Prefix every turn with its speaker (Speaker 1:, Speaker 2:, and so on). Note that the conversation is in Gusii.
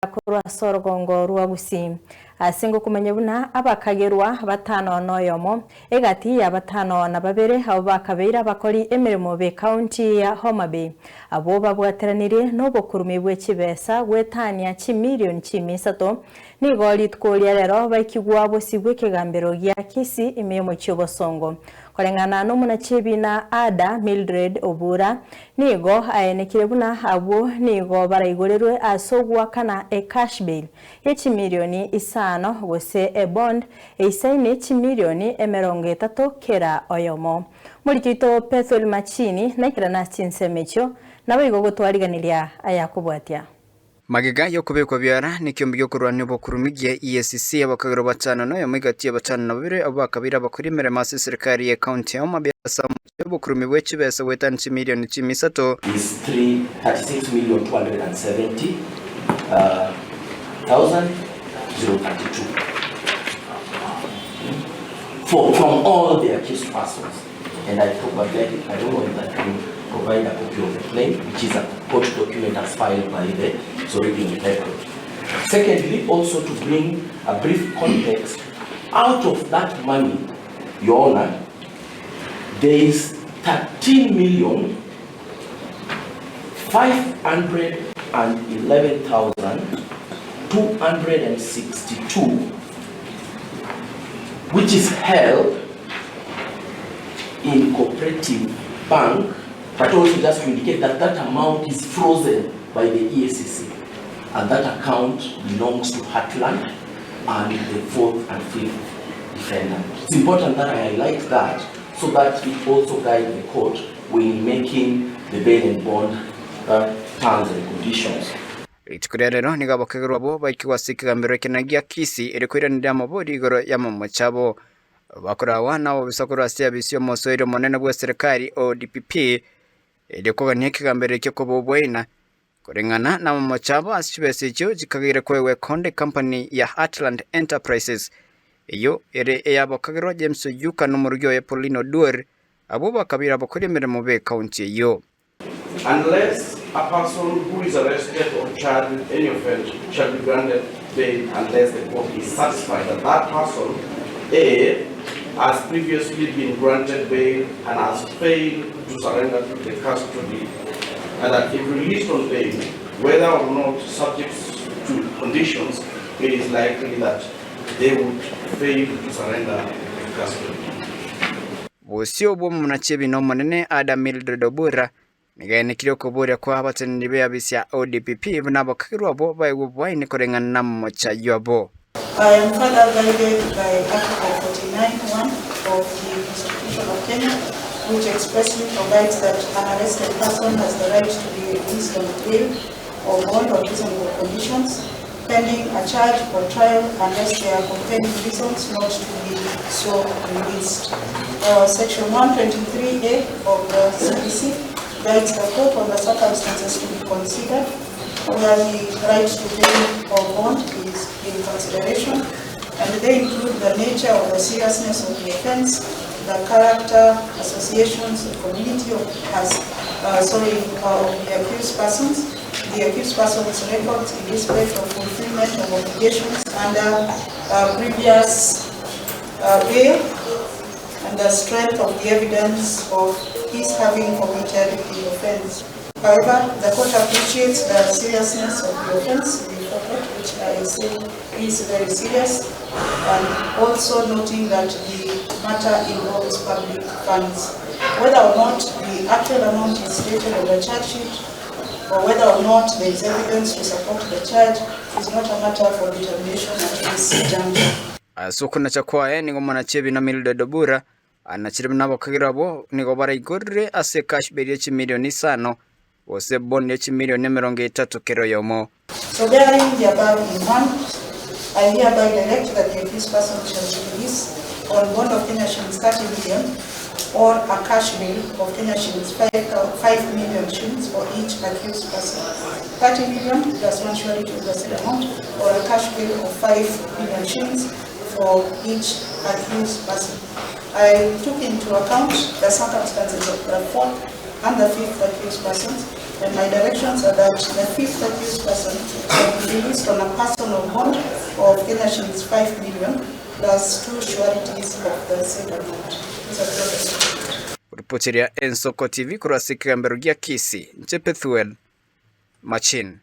Speaker 1: Korwa ase orogongo rwa Gusii, ase ngokomanya buna abakagerwa batano noyomo, egati ya batano na babere abwo bakabeire abakori emeremo b'ecounty ya Homa Bay, abwo babwateranirie nobokurumi bwe chibesa goetania chimilion chimia isato, nigo rituko ria rero baikigwa bosio bw'ekegambero gia Kisii ime y'omochie o Bosongo. Koreng'ana nomonachebina Ada Mildred Obura, nigo aenekire buna abwo nigo baraigorerwe ase ogoakana ecash bail ye chimilioni isano gose ebond eisaine chimilioni 30 kera oyomo. Moriki oito Pethuel Machini naikerane ase chinsemo echio, naboigo gotwariganiria ayakobwatia.
Speaker 2: Magega y'okobekwa biara nekiombe gi'okorwania obokurumi gia EACC, abakagera batano na oyomo egati ya batano na babere abwo bakabeire abakori emeremo ase eserekari ye county ya Homa Bay ase omochie obokurumi bwe chibesa goetania chimilioni chimia isato.
Speaker 3: Is 36,270,032 for from all the accused persons. And I probably, I don't know if I can provide a copy of the claim, which is a court document as filed by the it's already in record. Secondly, also to bring a brief context, out of that money, Your Honor, there is 13 million 511,262 which is held in cooperative bank but also just to indicate that that amount is frozen by the EACC and that account belongs to Heartland and the fourth and fifth defendant. It's important that I highlight that so that it also guides the court when making the bail and bond uh, terms and conditions.
Speaker 2: Rituko ria rero nigo abakegerwa abwo baikigwe ase ekegambero ekenene gia Kisii erio koiraneria amabori igoro y'amamocho abo. Bakoragwa nabobisa korwa ase abisi y'omosoeri omonene bw'eserekari ODPP erio kogania ekegambero ekio koba oboina koreng'ana namamocho abo ase chibesa echio chikageire koegwa ekonda ecompany ya Heartland Enterprises eyio ere ey'abokagerwa James Oyuka na omorugi oye Pauline Oduor abwo bakabeire abakori emeremo b'ecounty eyio.
Speaker 4: Unless a person who is arrested or charged with any offence shall be granted bail unless the court is satisfied that that person, A, has previously been granted bail and has failed to surrender to the custody, and that if released on bail, whether or not subject to conditions, it is likely that they would fail to surrender to custody.
Speaker 2: Bosio bw'omonachi ebina omonene Ada Mildred Obura nigo aenekirie okoboria kwa abateneneri b'eabisi ya ODPP buna abakagerwa abwo baegwe oboaini koreng'ana namomochayio abo.
Speaker 5: I am further guided by Article 49 1 of the Constitution of Kenya, which expressly provides that an arrested person has the right to be released on bail or bond on reasonable conditions, pending a charge or trial unless there are compelling reasons not to be so released. Section 123A of the CPC guides the court on the circumstances to be considered where the right to bail or bond is in consideration, and they include the nature or the seriousness of the offense, the character, associations, the community of, has, sorry, of the accused persons, the accused person's records in respect of fulfillment of obligations under previous bail, and the strength of the evidence of his having committed the offense. However, the court appreciates the seriousness of the offense before court, which I say is very serious, and also noting that the matter involves public funds. Whether or not the actual amount is stated on the charge sheet, or whether or not there is evidence to support the charge, is not a matter for determination at this juncture.
Speaker 2: Ase okonacha kwaye nigo omonachi ebina Mildred Obura anachire buna abakagerwa abwo nigo baraigorere ase ecash bail ye chimilioni isano gose bond ye chimilioni 30 kera oyomo.
Speaker 5: So bearing the above in mind, I hereby direct that the accused person shall be released on bond of Kenya shillings 30 million or a cash bail of Kenya shillings 5 million shillings for each accused person. 30 million plus one surety of the said amount or a cash bail of 5 million shillings for each accused person. I took into account the circumstances of the fourth and the fifth accused persons. And my directions are that the fifth accused person shall be released on a personal bond of Kenya shillings 5 million plus two sureties of the said amount. These are the
Speaker 2: Ripotiria Ensoko TV korwa ase ekegambero gia Kisii, inche Pethuel Machin.